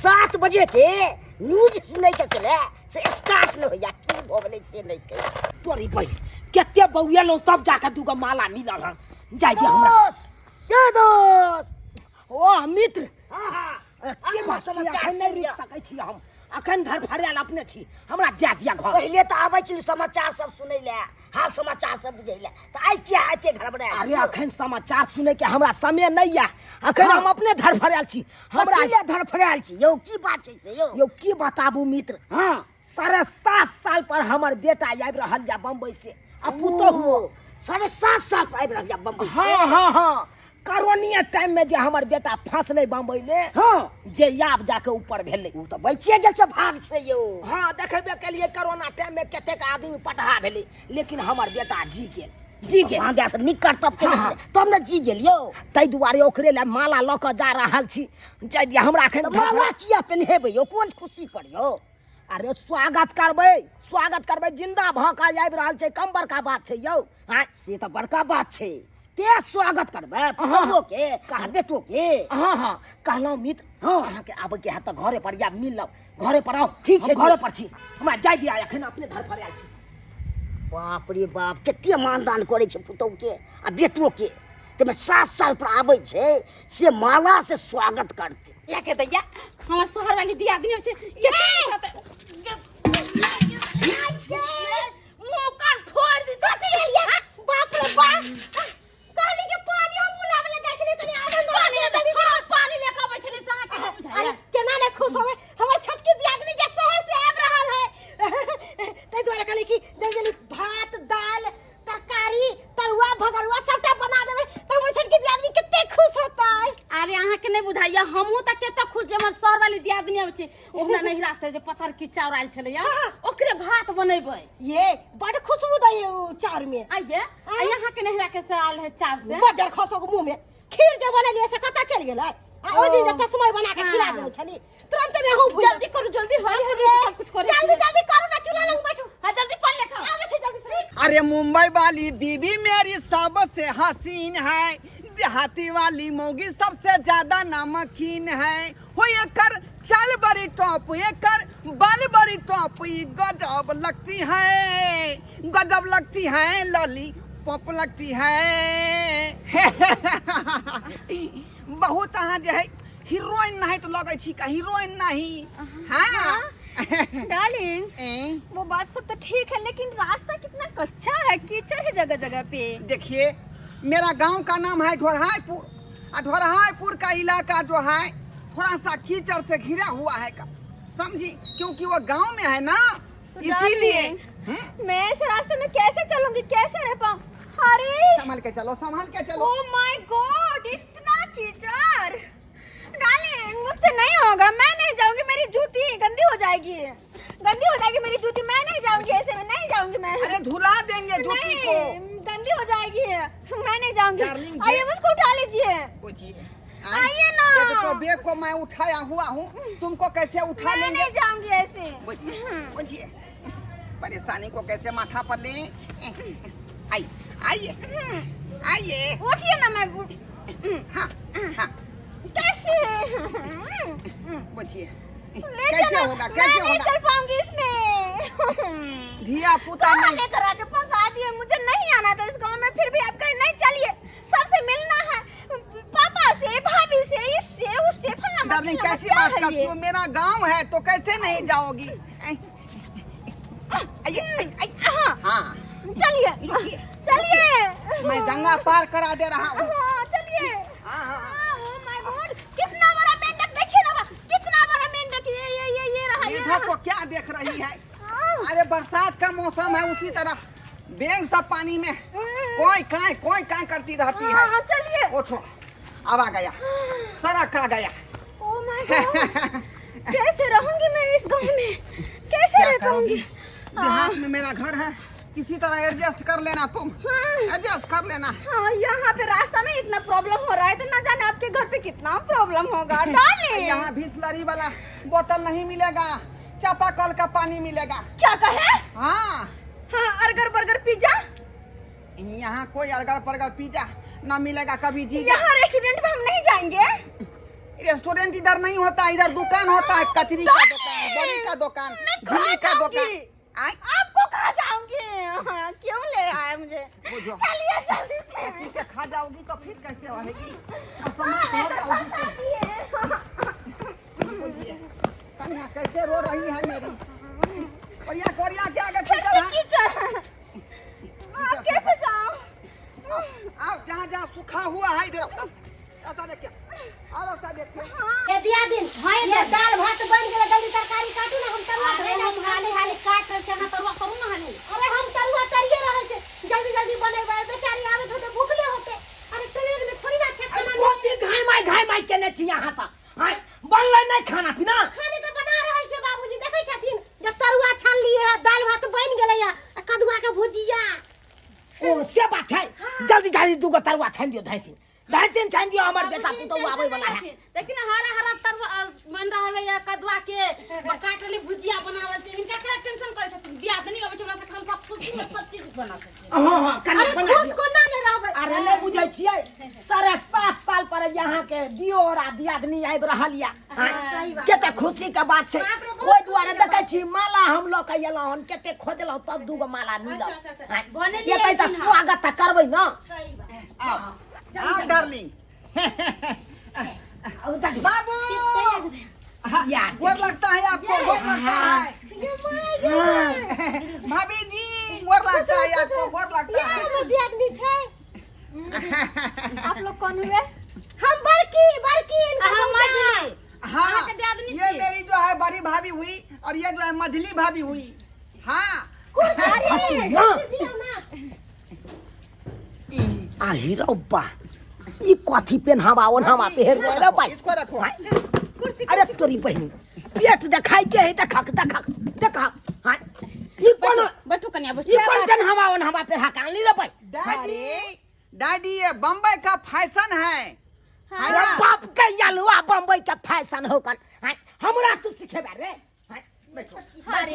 7 बजे के न्यूज सुनै के छलै से स्टार्ट नहि होइया, की भऽ गेलै से नहि कहि। तोरी बहिन कते बौएलहुँ तब जाके दूगो माला मिलल हन। जाय दे हमरा। दोस्त, के दोस्त? ओ मित्र। हाँ, हाँ। की बात, समाचार अखन नहि सुनि रुकि सकै छी हम, अखन धरफड़ायल अपने छी, हमरा जाय दिया घर। पहिले तऽ आबै छली समाचार सब सुनै लए, हाल समाचार सब बुझै लए, तऽ आइ किया एते घड़बड़ायल? अरे अखन समाचार सुनै के हमरा समय नहि यऽ, अखन हम अपने धरफड़ायल छी। हमरा हमरा किया धरफड़ायल छी यौ, की बात छै से यौ? यौ की बताबू मित्र, हाँ। 7.5 साल पर हमर बेटा आबि रहल यऽ बम्बई से, आ पुतोहु। ओ, 7.5 साल पर आबि रहल यऽ बम्बई से? हाँ हाँ हाँ, करोनिया टाइम में जे हमर बेटा फंसलै बम्बई में, हाँ, जे आब जाके ऊपर भेलै। ओ तऽ बचिए गेल छै भाग से यौ। हाँ, देखेबे केलिए कोरोना टाइम में कतेक आदमी पटहा भेलै, लेकिन हमर बेटा जी गेल, जी गेल। भगवान दया से नीक करतब केने हाँ, हाँ। छलै, तब ने जी गेल यौ। ताहि दुआरे ओकरे लए माला लऽ कऽ जा रहल छी। जाय दिअ हमरा एखन तऽ माला किया पेन्हेबै यौ, कोन खुशी पर यौ? अरे स्वागत करबै, स्वागत करबै, जिंदा भऽ कऽ आबि रहल छै, कम बड़का बात छै यौ। हाँ, से तऽ बड़का बात छै, ते स्वागत करबै पुतोहुओ के आ बेटो के। हाँ हाँ, कहलहुँ मित्र, हाँ। अहाँके आबैके हैत तऽ घरे पर या मिल लब, घरे पर आउ। ठीक छै, हम घरे दोस्त। पर छी, हमरा जाय दिअ, एखन अपने घर पर आयल छी। बाप रे बाप, कते मानदान करै छै पुतोहु के आ बेटो के, ताहिमे 7 साल पर आबै छै से माला से स्वागत करतै। या के दैया हमर शहर वाली दियादनी छै, मुंह कान फोड़ दी। कथी भेल? बाप रे बाप, कहली के पानी हम बुलावे ले जाइ छलियै, कनी आधा पानी ले जल्दी से पानी ले के अबै छलियै से अहाँके नहि बुझाइया। अरे केना ने खुश होबै, हमर छोटकी दियादनी जे शहर से आबि रहल है, ताहि दुआरे कहली कि जल्दी जल्दी भात दाल तरकारी तरुआ भगरुआ सबटा बना देबै तऽ हमर छोटकी दियादनी कते खुश होतै। अरे अहाँके नहि बुझाइया, हमहूँ तऽ कते खुश जे हमर शहर वाली दियादनी अबै छै, ओहना नहिरा से जे पत्थर की चाउर आयल छलैया ओकरे भात बनेबै। ये बड खुशबू दै उ चाउर में। आइये, आ अहाँके नहिरा के से आयल है चाउर से? बजर खसो के मुंह में खीर जे बनेलियै से कतऽ चलि गेलै? आ ओहि दिन जे तस्मय बना के खिला देने छली, तुरंत में हम भूल जल्दी करू, जल्दी, हरी हरी सब कुछ करे, जल्दी जल्दी करू ना, चूल्हा लग बैठू। हां जल्दी पानी लेके आओ। आबै छै जल्दी से। अरे मुंबई वाली बीबी मेरी सबसे हसीन है, देहाती वाली मौगी सबसे ज्यादा नमकीन है। हो एकर चाल बड़ी टॉप, एकर बाल बड़ी टॉप, ई गजब लगती है, गजब लगती है, लॉली पॉप लगती है। बहुत अहाँ जे है हीरोइन नहीं तो लगै छी का हीरोइन नहीं। हाँ डार्लिंग, ए? वो बात सब तो ठीक है, लेकिन रास्ता कितना कच्चा है, कीचड़ है जगह जगह पे। देखिए मेरा गांव का नाम है ढोरहाईपुर, और ढोरहाईपुर का इलाका जो है थोड़ा सा कीचड़ से घिरा हुआ है का, समझी, क्योंकि वो गांव में है ना, तो इसीलिए। डार्लिंग, मैं ऐसे रास्ते में कैसे चलूंगी, कैसे रह पाऊँ? अरे संभाल के चलो, संभाल के चलो। ओ my God, इतना कीचड़। डार्लिंग मुझसे नहीं होगा, मैं नहीं जाऊंगी, मेरी जूती गंदी हो जाएगी, गंदी हो जाएगी मेरी जूती, मैं नहीं जाऊंगी, ऐसे में नहीं जाऊंगी मैं। अरे धुला देंगे जूती को। नहीं, गंदी हो जाएगी, मैं नहीं जाऊंगी। डार्लिंग, आइए मुझको उठा लीजिए। पूछिए। आइए ना। एक तो बैग को मैं उठाया हुआ हूँ, तुमको कैसे उठा मैं लेंगे? नहीं जाऊंगी ऐसे। पूछिए, पूछिए, परेशानी को कैसे माथा पर ले। आइए, आइए, आइए। उठिए ना, मैं उठ। हाँ, हाँ। कैसे? पूछिए। ले कैसे चलो, होगा, मैं कैसे नहीं होगा? चल पाऊंगी इसमें। धिया पुता कहाँ नहीं। लेकर आके फंसा दिए, मुझे नहीं आना था इस गांव में, फिर भी आप कहीं नहीं चलिए, सबसे मिलना है, पापा से, भाभी से, इससे उससे, फलाना डार्लिंग, चिल्लाना, कैसी क्या बात है करती ये? हो, मेरा गांव है तो कैसे नहीं जाओगी? आइए, आइए, आइए। हाँ। हाँ। चलिए, रुकिए। चलिए। मैं गंगा पार करा दे रहा हूँ। हाँ, चलिए। हाँ, हाँ, हाँ। हाँ, ओ my God, कितना बड़ा मेंढक, देखिए ना, कितना बड़ा मेंढक, ये, ये, ये, ये रहा, ये मेंढक रहा। को क्या देख रही है? हाँ। अरे बरसात का मौसम है, उसी तरह बेंग सब पानी में कोई काय कोई काय करती रहती है। हाँ, चलिए। उठो, अब आ गया, सड़क आ गया। ओ my God, कैसे रहूंगी मैं इस गांव में, कैसे क्या रह पाऊंगी? करोगी? देहात में मेरा घर है, किसी तरह एडजस्ट कर लेना तुम, हाँ। एडजस्ट कर लेना। हाँ, यहाँ पे रास्ता में इतना प्रॉब्लम हो रहा है तो ना जाने आपके घर पे कितना प्रॉब्लम होगा। डार्लिंग। यहाँ बिसलरी वाला बोतल नहीं मिलेगा, चापाकल का पानी मिलेगा। क्या कहे? हाँ। हाँ, अर्गर बर्गर पिज्जा? यहाँ कोई अर्गर बर्गर पिज्जा ना मिलेगा कभी जी। यहाँ रेस्टोरेंट में हम नहीं जाएंगे। रेस्टोरेंट इधर नहीं होता, इधर दुकान होता है, कचरी का दुकान, बड़ी का दुकान, मैं खा झिल्ली का दुकान। जाऊंगी। आय आपको खा जाऊंगी। हाँ, क्यों ले आए मुझे? बुझो। चलिए जल्दी से। ठीक है, खा जाओगी तो फिर कैसे रहेगी? हाँ, असमर्थ मैं हो तो जाओगी फंसा दिए। तुम। बोलिए, कन्या कैसे रो रही है मेरी? और यहाँ कोरिया के आगे फिर कीचड़ से है। कीचड़ है। आप कैसे जाओ? आप जहाँ जहाँ सूखा हुआ है इधर आओ। ऐसा देखिए, और ऐसा देखिए। ए दियादिन, ये दाल भात बन गेलै, जल्दी तरकारी काटू ना, हम तरुआ अरे धरे हम हाली हाली काट रहल छी, अहाँ तरुआ करू ना हाली। अरे हम तरुआ तरिए रहल छी, जल्दी जल्दी बनेबै, बेचारी आबैत होते भूखले होते। अरे ट्रेन में थोड़ी ना अच्छा खाना मिले। कोथी घाय माय घाय माय केने छी अहाँ सब? आँय, बनलै नहि खाना पीना? खाने तऽ बना रहल छै बाबूजी, देखै छथिन जे तरुआ छानलियै है, दाल भात बनि गेलै है, आ कदुआ के भुजिया। ओ से बात छै। जल्दी जल्दी दूगो तरुआ छानि दियौ, धैसिन धैसिन छानि दियौ, हमर बेटा बाबूजी, पुतहु आबै टेंशन वला नहि है। लेथिन। देखी ना, हरा हरा तरुआ बन रहल है कदुआ के, काट रहली, भुजिया बना रहल छै। हिनका केना टेंशन करै छथिन? दियादनी अबै छै हमरा से, हम सब खुशी में सब चीज बना छथिन। हँ हँ, कनि अरे बना खुश दियौ। कोना नहि रहबै? अरे नहि बुझै छियै, 7.5 साल पर यहाँ के दियोर आ दियादनी आबि रहल या, कते खुशी के बात छै। बाप रे, बहुत ओहि दुआरे खुशी के देखै छी माला हम लऽ के एलहुँ हन, कते खोजलहुँ तब दूगो माला मिलल। अच्छा, अच्छा, आँय, बनेलियै एतै तऽ कि ना? स्वागत तऽ करबै ने। सही बात। आओ आओ डार्लिंग। ओ देख, बाबू, यार गोर लगता है आपको, गोर लगता है। भाभी जी, गोर लगता है आपको, गोर लगता ये है। हमर दियादनी छै। आप लोग कौन हुए? हम बड़की बड़की इनकर अहाँ भौजाई। मझली। हाँ, अहाँके दियादनी ये छी। मेरी जो है बड़ी भाभी हुई और ये जो है मझली भाभी हुई। हाँ। अरे, हाँ। दियौ ना। आ हीरो बा, ई कथी पेनहावा ओनहावा भाभी, पेहर इसको रे रखो, भाई? इसको रखो। कुर्सी। अरे तोरी बहिनी, पेट देखाई के है, देखक देखक देखक। हाँ, ई कोन बैठू कनिया, बैठू। ई कोन पेनहावा ओनहावा पेरहा के आनली रे भाई? डैडी डैडी, ये बम्बई का फैशन है है अरे ना? बाप के यलुआ, बम्बई के फैशन हो कन। हाँ, हमरा तू सिखेबे रे? हाँ, बैठो। अरे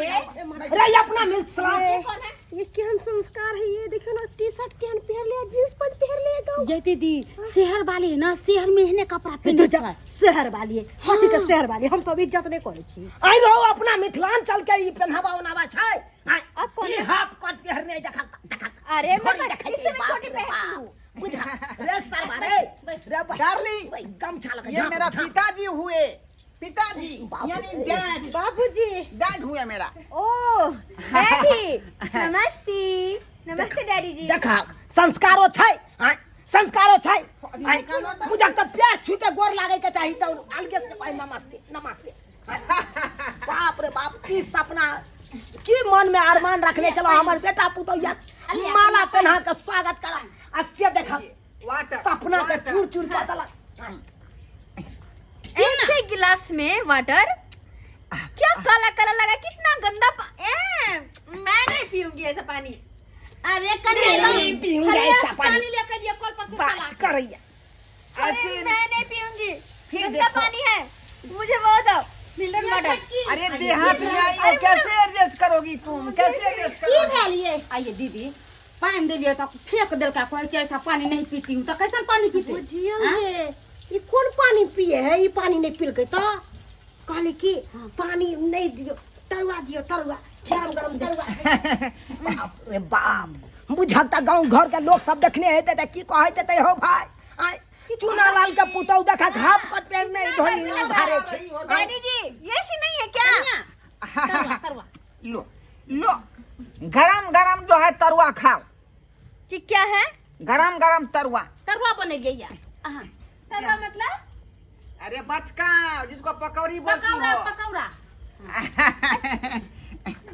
रे अपना मिल सलाम। ये कौन है? ये केहन संस्कार है? ये देखियो ना, टी शर्ट केहन पहन लिया, जींस पैंट पहन लिया गाँव। ये दीदी शहर वाली है ना, शहर में एहने कपड़ा इधर पहने जा, छै। शहर वाली है? कथी के शहर वाली? हम सब इज्जत नहीं करै छी। आई रहो, अपना मिथिलांचल के ई पेनहावा ओनहावा छै? हाँ, अब कौन ई है? हाफ कट पहरने देखक देखक। अरे मैं थोड़ी तो देखै इससे छै, मैं बाप छोटी रे पहनती बाप। हूँ। बुझा रे सरवा रे रे भाई। डार्लिंग, भाई, गमछा लगा ये झाँप, मेरा झाँप। पिताजी हुए, पिताजी बाप यानी रे। डैड। बाबूजी। डैड हुए मेरा। ओ डैडी, नमस्ते नमस्ते डैडी जी। देखा, संस्कारो छै। हाँ, संस्कारो छै। हाँ, निकालो तऽ। बुझक तऽ पैर छू के गोर लागे के चाही तऽ अलगे से कहै नमस्ते नमस्ते। हाँ, बाप रे बाप, की सपना की मन में अरमान रखने चलो, हमर बेटा पुतहु या माला पहना के स्वागत करा, आ से देखा वाटर सपना के वाटर। चूर चूर कऽ देलक। ऐसे गिलास में वाटर क्या काला काला लगा, कितना गंदा ए, मैं नहीं पीऊंगी ऐसा पानी। अरे कन्या, नहीं एकदम पीऊंगा फ्रेश ऐसा पानी। पानी लेकर ये कल पर से चला। बात करैया ऐसे मैं नहीं पीऊंगी, फिर गंदा देखो। पानी है, मुझे वो दो मिनरल वाटर। अरे देहात में आई हो, कैसे एडजस्ट करोगी तुम? कैसे एडजस्ट की करोगी? भेल ये? आइए दीदी, पानी देलिए तो फेंक देलका, कहै कि ऐसा पानी नहीं पीती हूँ, तो कैसन पानी पीते? बुझियौ ये, ई कोन पानी पिए है? ई पानी नहीं पिलकै तऽ कहली कि पानी नहीं दियौ, तरुआ दियौ, तरुआ गरम गरम तरुआ। बाप रे बाप, बुझक तऽ गाँव घर के लोग सब देखने हेतै तऽ की कहैत हेतै? हो भाई, आँय, चूना लाल के पुतहु देखा हाफ कट पहिरने ढोली उधारे छै। डैडी जी, ये सी नहीं है क्या? कन्या, तरुआ तरुआ। लो लो, गरम गरम जो है तरुआ खाओ। जी क्या है? गरम गरम तरुआ। तरुआ बनेलिए या अहाँ। तरुआ मतलब? अरे बचका, जिसको पकौड़ी बोलती पकौड़ा। हो। पकौड़ा।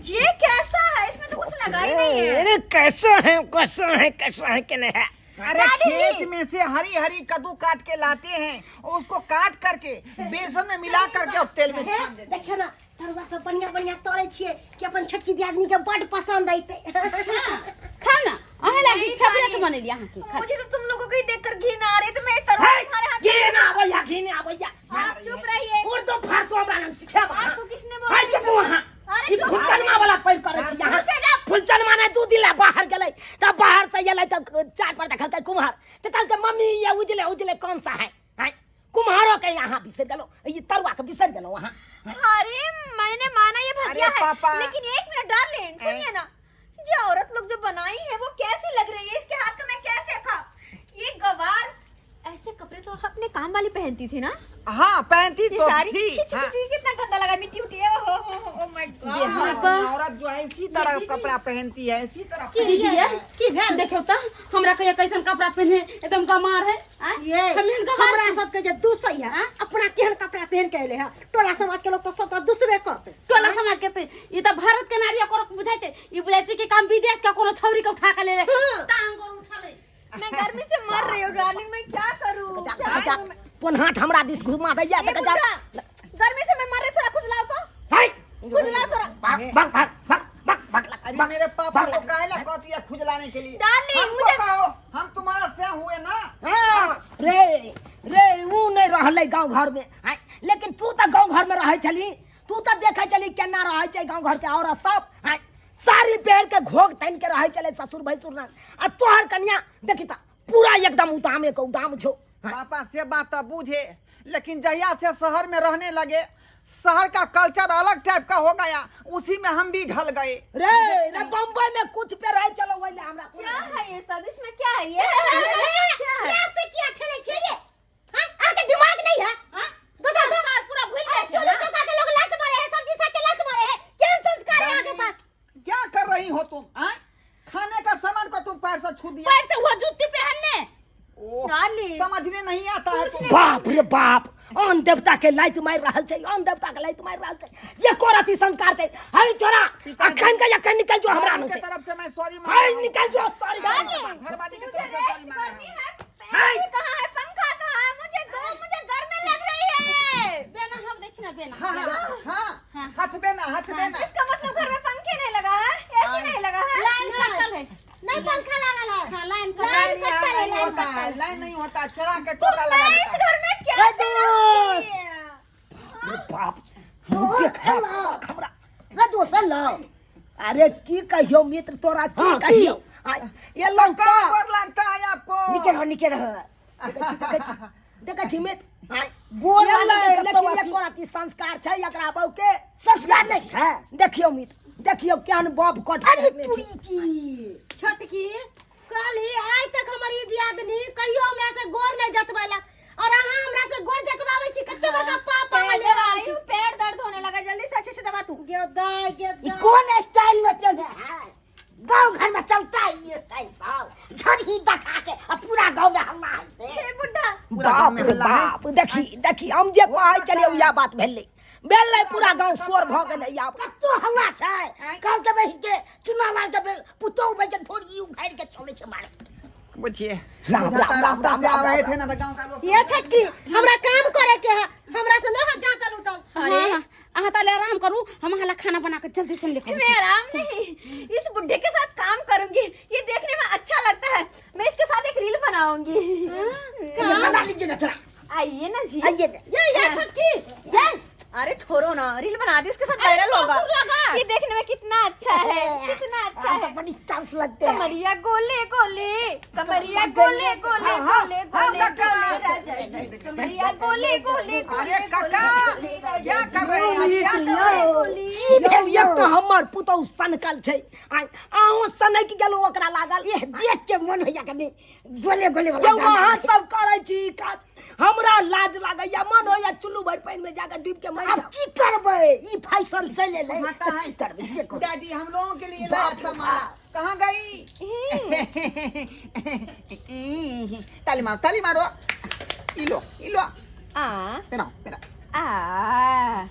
ये कैसा है? इसमें तो कुछ लगा ही नहीं है। अरे कैसा है, कैसा है, कैसा है के नहीं है? अरे दादी जी। खेत में से हरी हरी कद्दू काट के लाते हैं और उसको काट करके बेसन में मिला करके और तेल में छान देते हैं। देखियौ ना, तरुआ सब बढ़िया बढ़िया तरै छियै कि अपन छोटकी दियादनी के बड पसंद अयतै। खाउ ना, अहें लागी नहीं फेवरेट खानी। बनेलिए अहाँके, खाउ। मुझे तो तुम लोगों को ही देखकर घिन आ रही है, तो मैं तरुआ हे, तुम्हारे हाथ घी ना आबैया, घी ना आबैया। आप चुप रहिए। उर्दू फारसो हमरा लग सिखेब? आपको किसने बोला? हाय, चुप वहाँ। अरे ई चुप। फुलचनमा वाला पैर करै छी यहाँ। फुलचनमा ने 2 दिन ला बाहर गेलै तऽ बाहर से एलै तऽ चार पर देखलकै कुम्हार, तऽ कहलकै, मम्मी, ये उजले उजले कौन सा है? हैं, कुम्हारो के यहाँ बिसरि गेलहुँ अहाँ। अरे मैंने माना ये भजिया अरे है, पापा। लेकिन एक मिनट डार्लिंग, सुनिए ना, जो औरत लोग जो बनाई है वो कैसी लग रही है? इसके हाथ का मैं कैसे खा? ये गवार ऐसे कपड़े तो अपने काम वाली पहनती थी ना? हाँ, पहनती ये तो सारी थी। छी, छी, हाँ। छी, कितना गंदा लगा, मिट्टी उठी है। ओ हो हो, ओ my God. देहात में औरत जो है इसी तरह कपड़ा पहनती है, इसी तरह की पहनती दीदी है। ये की भेल देखियो त हमरा कहिया कैसन कपड़ा पहने एकदम गमार है आँय? ये हम एहन गमार हमरा छी। सबके जे दुसै है हाँ? अपना केहन कपड़ा पहन के एले है, टोला समाज के लोग तो सब तो दुसबे करते। टोला समाज के त ई त भारत के नारी ओकर बुझाइ छै, ई बुझाइ छै कि काम विदेश के कोनो छौरी के उठा के ले ले टांग गोर उठा ले। मैं गर्मी से मर रही हूँ डार्लिंग, मैं क्या करूँ? जा क्या जा करूँ मैं? पोनहाट हमरा दिस घुमा दैया। ये देख जा। बुड्ढा, गर्मी से मैं मर रही, थोड़ा कुछ लाओ तो, हाय कुछ लाओ थोड़ा। भाग भाग भाग भाग भाग भाग। अरे मेरे पापा को काहे ला कहती है खुजलाने के लिए? डार्लिंग, हमको मुझे- कहो, हम तुम्हारा से हुए ना। हाँ, रे रे ऊ नहीं रहलै गाँव घर में आँय, लेकिन तू तऽ गाँव घर में रहै छली, तू तऽ देखै छली केना रहै छै गाँव घर के औरत सब। आँय, साड़ी पहिर के घोघ तानि के रहै छलै ससुर भैंसुर लग, आ तोहर कनिया देखी तऽ पूरा एकदम उदामे के उदाम छौ। आँय, पापा से बात तो बूझे, लेकिन जहिया से शहर में रहने लगे, शहर का कल्चर अलग टाइप का हो गया, उसी में हम भी ढल गए। रे रे बम्बई में कुछ पे रहै छलौ ओहि ले हमरा कोनो क्या है ये सब? इसमें क्या है ये? क्या है? प्यार से किया ठेले छियै ये? हाँ? अहाँके दिमाग नहीं है? हाँ? बताओ तो। संस्कार पूरा भूल अरे गेल छै चूल्हा ना? चौका के लोग लात मारे है, सब्जी साग के लात मारे है, केहन संस्कार है अहाँके पास? क्या कर रही हो तुम? आय? खाने का सामान को तुम पैर से छू दिया। पैर से वो जुत्ती पहनने। ओह, डार्लिंग। समझने नहीं आता है तुम। बाप रे बाप, अन देवता के लाइत मारि रहल छै, अन देवता के लाइत मारि रहल छै। ये कोन अथी संस्कार छै? हई छोरा, पिताजी। अखन के अखन निकल जो, हमरा उनके नहि छै। तरफ से मैं सॉरी मांग हई रहा हूँ। निकल जो, सॉरी। घर वाली की तरफ से सॉरी मांग रहा हूँ। हाय। एसी कहाँ है? पंखा कहाँ है? मुझे दो, मुझे गर्मी लग रही है। बेना हक दै छी ना बेना। हाँ हाँ हाँ, हाथ बेना, हाथ बेना। इसका मतलब घर में पंखे नहीं लगा है, एसी नहीं लगा है। लाइन कटल है। नहीं पंखा लागल है। हाँ, लाइन कटल। लाइन यहाँ नहीं होता है, लाइन नहीं होता, चढ़ा के टोका लगा मैं इस देता है। घर में कैसे रहूंगी? रे बाप, मुँह देख हमरा। रे दोस्त लो। अरे की कहियो मित्र तोरा, की हाँ, की? कहियो? आय, ये लौ कहाँ तऽ गोर लगता है आपको? निके रह, निके रह। देखै छी, देखै छी, देखै छी मित्र। आय, गोर ये लागै लै, के कतौ लेकिन अथी- एको रत्ती संस्कार छै एकरा बहू के? संस्कार नहि छै। देखियौ मित्र, देखियौ केहन बब कट अरे पहिरने छै। तुरी की छोटकी कहली आइ तक हमर ई दियादनी कहियो हमरा से गोर नहीं जतबेलक और अहाँ हमरा से गोर जतबाबै छी, कते बड़का पाप अहाँ पैर ले रहल दबाई छी। हूँ, पैर दर्द होने लगा, जल्दी से अच्छे से दबा तू। गे दाय गे ई दाय। कोन स्टाइल में पेन है? गांव घर में चलता है ये स्टाइल सब, झड़ी दखा के आ पूरा गांव में हल्ला है से। हे बुड्ढा। पूरा गाँव बाप में रे हल्ला है। बाप, देखी देखी, हम जे कहै छलियै उएह बात भेलै भेलै, पूरा गांव शोर भऽ गेलै आब। कतो हल्ला छै, कल के बहिन के चुना लाल के पुतोह बहिन के ढोरी उखाड़ के चलै छै मारे। पूछिए। राम, बुझाता राम, राम, रास्ता राम, से आ राम, रहे राम। थे ना तो गांव का लोग। ये छोटकी, हमरा काम करे के है, हमरा से न हो जातल उतल। अरे अहाँ ताले आराम करू, हम अहाँ ला खाना बना के जल्दी से लेके आबै मैं छी। आराम नहीं, इस बुढ़े के साथ काम करूंगी, ये देखने में अच्छा लगता है। मैं इसके साथ एक रील बनाऊंगी। ये बना लीजिए ना थोड़ा। आइए ना जी। आइए ना। ये छोटकी ये। अरे छोड़ो ना, रील बना दी उसके साथ, अरे वायरल होगा। ससुर लगा। ये देखने में कितना अच्छा है, कितना अच्छा हाँ, तो है। बड़ी चांस लगते हैं। कमरिया गोले गोले, कमरिया गोले गोले, हाँ, हाँ, गोले हाँ, गोले काका। गोले राजा जी, कमरिया गोले गोले गोले अरे काका, गोले राजा क्या जी। कर रहे हैं आप? क्या कर रहे हैं? की भेल? एक तऽ हमर पुतहु सनकल छै, आय अहूँ सनकि गेलहुँ ओकरा लागल। ये देख के मन होइया कनी गोले गोले वाला यौ गाना। अहाँ सब करै छी ई काज, हमरा लाज लागैया, मन होइया चुल्लू भरि पानि में जाके डूबि के मरि आब जाउ। की करबै, ई फैशन चलि एलै माता तऽ है। की करबै से कहू। डैडी हम लोगों के लिए लाया था माला, कहाँ गई? ताली मारो, ताली मारो, इलो इलो। आ तेरा तेरा। आ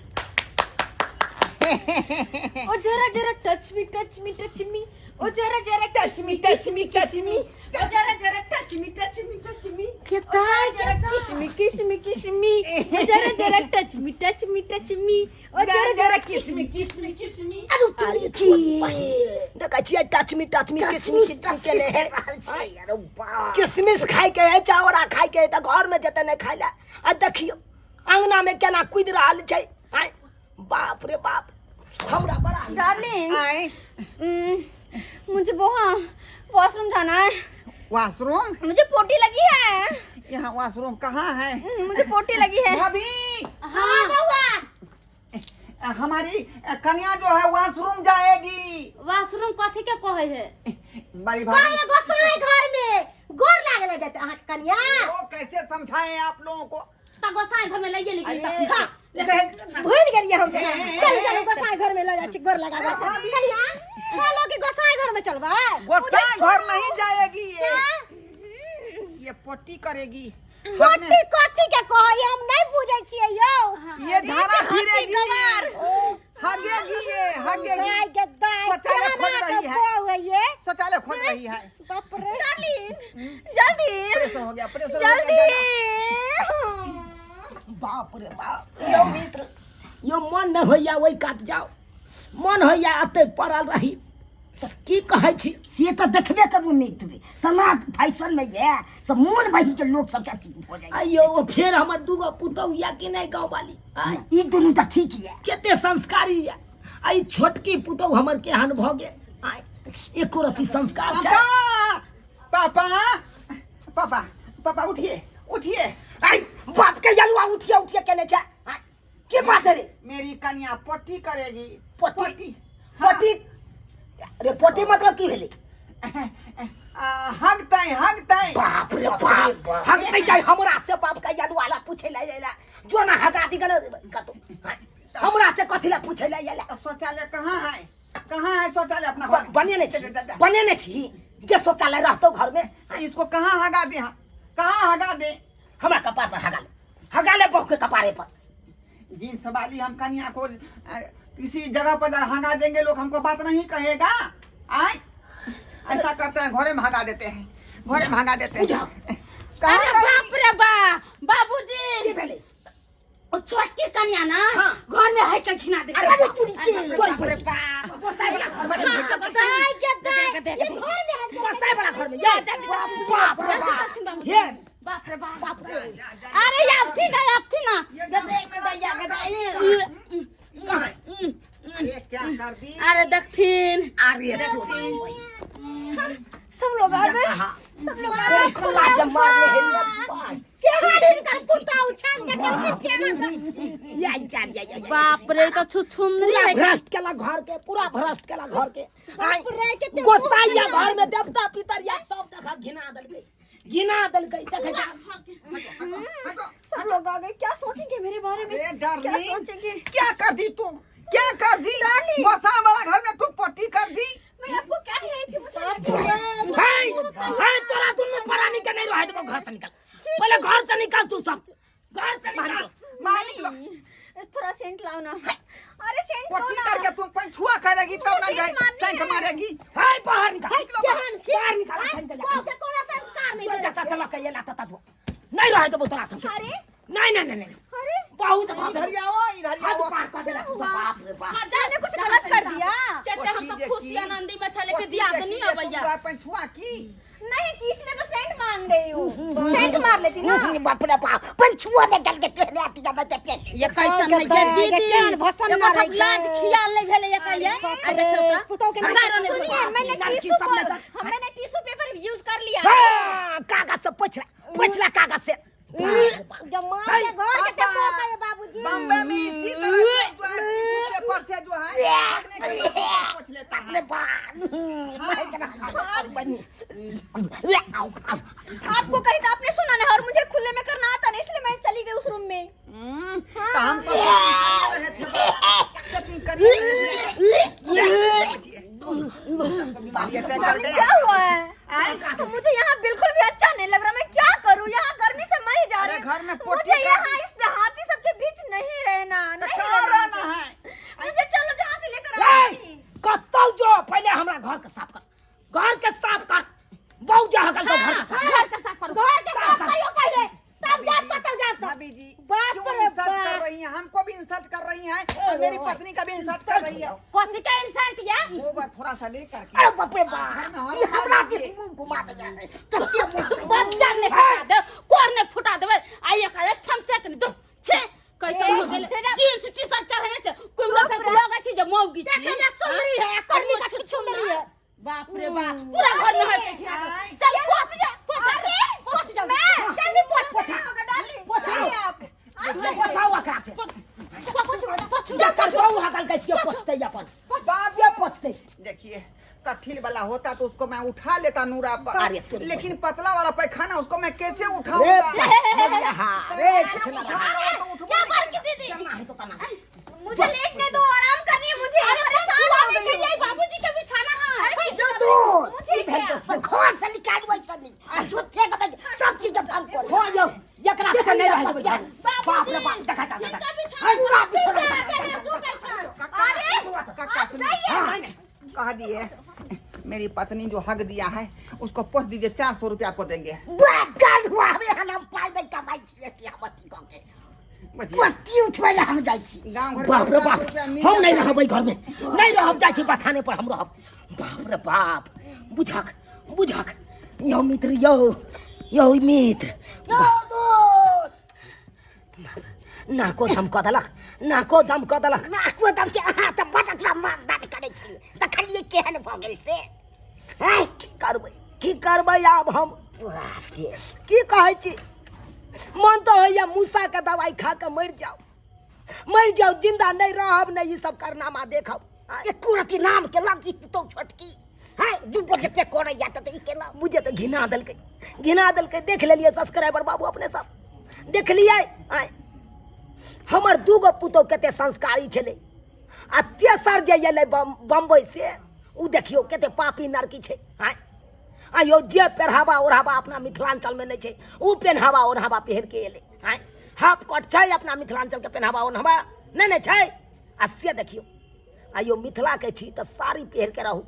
ओ जरा जरा touch me, touch me, touch me, ओ जरा जरा touch me, touch me, touch me. ओ जरा जरा touch me, touch me, touch me, केता जरा kiss me, kiss me, kiss me, ओ जरा जरा touch me, touch me, touch me, ओ जरा जरा जरा kiss me, kiss me, kiss me. अरे तुरी की देखै छियै touch me, touch me, touch kiss me me, kiss touch me me केने है। रहल छै। अरे बाप, किशमिश खाइके है, चावरा खाइके है तऽ घरमे जेतै नहि खाइ लए, आ देखियौ अंगना में केना कूदि रहल छै। आँय बाप रे बाप, हमरा बड़ा डार्लिंग आए। मुझे बहुत वॉशरूम जाना है। वॉशरूम? मुझे पोटी लगी है। यहाँ वॉशरूम कहाँ है? मुझे पोटी लगी है। भाभी। हाँ बौआ। हमारी कन्या जो है वॉशरूम जाएगी। वाशरूम कथी के कहै है? बड़ी भाभी कहे गोसाई घर में गोर लागल जाते अहाँ के कन्या। वो कैसे समझाएं आप लोगों को? त गोसाई घर में लइए निकली अरे, त हाँ, ले। भूल गेलियै हम। ए, ए, चल ए, चलू ए, गोसाई घर में लऽ जाइ छी गोर लगाबे। भाभी। कन्या कहलो कि गोसाई घर में चलबै। गोसाई घर नहीं जाएगी ये ये पोटी करेगी। हमने कथी कथी के कहै हम नहीं बुझै छियै यौ। ये झाड़ा फिरेगी, हगेगी, ये हगेगी। दाई के दाई शौचालय खोज केना रही के है। बहू है ये। शौचालय खोज रही है। बाप रे। डार्लिंग जल्दी प्रेशर हो गया, प्रेशर हो गया जल्दी। ज्यादा। बाप रे बाप। यौ मित्र यौ, मन नहि होइया ओहि कात जाओ, मन होइया एते पड़ल रही। की कहै छी? से तऽ देखबे करू मित्र, तना फैशन में ये सब मोन बही के लोग सबके अथी भऽ जाइ छै। आइयो ओ फेर हमर दूगो पुतहु या कि नहि गाँव वाली? आँय, ई दुनू तऽ ठीक ये। कते संस्कारी या। आ ई छोटकी पुतहु हमर केहन भऽ गेल? आँय, एको रति संस्कार छै? पापा पापा पापा पापा उठिए उठिए। आई बाप के जलुआ उठिए उठिए केने छै? आँय, की बात है रे? मेरी कन्या पोटी करेगी। पोटी? पोटी रे, पोटी मतलब की भेलै? हगतै हगतै। बाप रे बाप, हगतै जाय हमरा से? बाप के जलुआ ला पूछे ला जाय ला जो ना हगा दी गेल कतो। आँय, हमरा से कथी ला पूछे ला जाय ला? शौचालय कहाँ है? कहाँ है शौचालय अपना घर में? बनेने छी। जा, जा, जा। बनेने छी जे शौचालय रहतौ घर में। इसको कहाँ हगा दे? हम कहाँ हगा दे? हमरा कपार पर हगा ले, हगा ले बहू के कपारे पर। जींस वाली हम कन्या को किसी जगह पर हगा देंगे, लोग हमको बात नहीं कहेगा। आए ऐसा करते हैं, घरे में हगा देते हैं, घरे में हगा देते हैं। कहाँ अरे गई? बाप रे बा बाबूजी, की भेलै? ओ छोटकी कन्या ना हाँ। घर में है के घिना दे। अरे तुरी के बाप रे बाप, गोसाई वाला घर में। दाई के दाई देख, देख, ये घर में है। गोसाई वाला घर में ये बाप रे बाप हे। बाप रे बाप, बाप रे। अरे आबथी ना, आबथी ना। ये दैया के दैया। कहाँ? ये क्या कर दी? अरे देखथिन। अरे सब लोग आ गए, सब लोग आ गए। खुला जमा ले हे ले बाप। केहन हिनकर पुतहु छनि देखलखिन केहन। या या या या। बाप रे, तो छुछुंदरी पूरा है। भ्रष्ट केला घर के, पूरा भ्रष्ट केला घर के। बाप रे, कते गोसाइया घर में देवता पितर या सब देखा घिना देलकै, घिना देलकै। देखे जा। हटो। सब लोग आ गए, क्या सोचेंगे मेरे बारे में? अरे क्या डार्लिंग सोचेंगे? क्या कर दी तू? क्या कर दी? गोसा वाला घर में तू पोटी कर दी। मैं आपको कह रही थी मुझे नहीं हे हे, तोरा दुनू प्राणी के नहीं रहे देबो। घर से निकल पहले, घर से निकल, तू सब घर से निकल। मालिक लोग थोड़ा सेंट लाओ ना। अरे सेंट लो पोटी ना। करके तुम पंछुआ करेगी तब ना सेंट जाए मारनी सेंट है। मारेगी। हे, बाहर निकल। निकलो। केहन छी? बाहर निकल अखन के जा। बहू के कोनो संस्कार नहीं तोर देलक। चाचा से लऽ के एला तता जो नहीं रहे देबो तोरा सबके। अरे नहीं नहीं नहीं नहीं, अरे बहुत भऽ इधर गेल। आओ, इधर हद आओ। पार कऽ देलक तू सब। बाप रे बाप। मैंने कुछ गलत कर दिया? कहते हम सब पोटी खुशी देखी। आनंदी में चले के पोटी दिया देखी नहीं जे तुम अबैया। जो है पंछुआ की नहीं कि इसलिए तो सेंट मांग रही हूँ, सेंट मार लेती ना। बाप रे बाप, पंछुआ ने चल के पहले आती जाता पहले। ये कैसन है ये दीदी? केहन भसन एगो ना ठप रहि लाज गए। खियाल नहीं भेलै एकरा ये। आ देखियौ त पुतहु के सरकारो नहि सुनिए छोड़त। मैंने लड़की टिश्यू सब लेकर- पर मैंने टिश्यू पेपर यूज कर लिया। हाँ, कागज से पोछला पोछला कागज से। जब माँ के घर के ते मौका है बाबूजी। बम्बे में इसी तरह से जो है टिश्यू पेपर से जो है भागने के बाद पोंछ लेता है। आपको कहीं तो आपने सुना नहीं और मुझे खुले में करना आता नहीं, इसलिए मैं चली गई उस रूम में। तो हम तो रहे थे, सेटिंग कर रहे थे। सबको बीमारी अटैक कर गया। क्या हुआ है? तो मुझे यहाँ बिल्कुल भी अच्छा नहीं लग रहा, मैं क्या करूँ? यहाँ गर्मी से मर ही जा अरे रही घर में पोटी मुझे कर- यहाँ इस देहाती सबके बीच नहीं रहना, तो नहीं कहाँ रहना रहना है? मुझे। चलो जहाँ से लेकर आए ए, कतौ जो, पहले हमरा घर के साफ कर, घर के साफ कर। बहु जा हकल तो घर के साफ घर के साफ करू। घर के साफ करियो पहले तब जाब कतौ जाब। भाभी जी बाप क्यों रे इंसल्ट कर बाप। रही हैं? हमको भी इंसल्ट कर रही हैं और मेरी पत्नी का भी इंसल्ट कर रही है। कथी के इंसल्ट या? गोबर थोड़ा सा लेकर के अरे बाप रे घर बाप, में हर ई हमरा दीजिए। के मुंह घुमा दे कते मुंह। बच्चा ने फुटा दे, कोर ने फुटा देबै। आ एक एक चमचा के दो छे कैसन हो गेलै? जींस टी शर्ट चढ़ेने छै कुमरो से, लगै छै जे मौगी छी। देखे में सुंदरी है, करनी का छुछुंदरी है। बाप रे बाप, पूरा घर में हर के खिला दे। चल पोछ पोछ, अरे पोछ जल्दी जल्दी पोछ। पोछाओ, पोछाओ एकरा से। पोछ पोछ। जकर बहु हकल के से पोछतै अपन। बाप से पोछतै। देखिए, कथिल वाला होता तो उसको मैं उठा लेता नूरा पर, अरे तोरी। लेकिन पतला वाला पैखाना उसको मैं कैसे रे उठाऊंगा? हाँ रे। कैसे उठाऊंगा? वो तो उठबो क्या नहीं बात करेगा। की दीदी? जना है तो तना। मुझे लेटने दो, आराम करनी है मुझे, अरे परेशान हो छुआने गई के हूँ। लिए बाबूजी के बिछाना है। अरे जो दूध मुझे ई भेल क्या? तो घर से निकालू ऐसा नहीं आ झूठे के भाई सब चीज के भंग कर हो यौ, एकरा से नहीं रहै देबै घर। बाप रे बाप, देखा देखा हिनका देखा। बिछाना पूरा बिछाना। के काका काका सुनिए, कह दिए मेरी पत्नी जो हक दिया है उसको पोस दीजिए, 400 रुपया आपको देंगे। बाप गाल हुआ हमे हम पाइ नहीं कमाइ छियै कि हम अथी कऽ के बुझिए पट्टी उठबै लए हम जाइ छी। गाँव घर बाप रे बाप, रुपया मिल हम नहीं जाता है। रहब घर में, नहीं रहब, जाइ छी बथाने पर हम रहब। बाप रे बाप, बुझक बुझक यौ मित्र, यौ यौ मित्र। यौ दूध। नाको दम कऽ देलक, नाको दम कऽ देलक। नाको दम के अहाँ तऽ बड एकरा मान दान करै छलियै, देखलियै केहन भऽ गेल से। हैं, की करबै, की करबै आब हम? बाप रे। की कहै छी, मन तऽ होइया मूसा के दवाई खा के मरि जाउ, मरि जाउ, जिंदा नहीं रहब, नहीं ई सब कारनामा देखब। एको रति नाम केलक ई पुतहु छोटकी हैं, दू गोटे जते करैया तऽ ई केलक। बुझे तऽ घिना देलकै, घिना देलकै। देख लेलियै सब्सक्राइबर बाबू, अपने सब देखलियै। आँय, हमर दूगो पुतहु कते संस्कारी छलै आ तेसर जे एलै बम्बई से, उ देखियौ कते पापी नरकी छै। आँय आयौ, जे पेहरावा ओढ़ावा अपना मिथिलांचल में नहीं छै उ पेहनावा ओढ़ावा पहिर के एलै। आँय, हाफ कट छै अपना मिथिलांचल के पेहनावा ओढ़ावा नहीं नहीं छै। आ से देखियौ आइयो, मिथिला के छी तऽ साड़ी पहिर के रहू,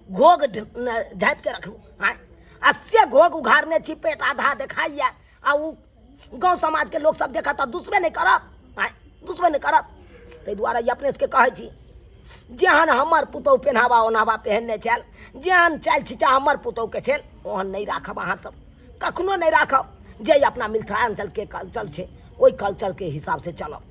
घोघ झाँपि के रखू। आँय, आ से घोघ उघारने छी, पेट आधा देखाइया, आ उ गाँव समाज के लोक सब देखत तऽ दुसबे नहि करत। आँय, दुसबे नहि करत। ताहि दुआरे ई अपने सबके कहै छी, जेहन हमर पुतहु पेहनावा ओढ़ावा पहिरने छल, जेहन चालि छिचा हमर पुतहुके छल, ओहन नहि राखब अहाँ सब, कखनो नहि राखब। जे अपना मिथिलांचलके कल्चर छै ओहि कल्चरके हिसाबसँ चलब।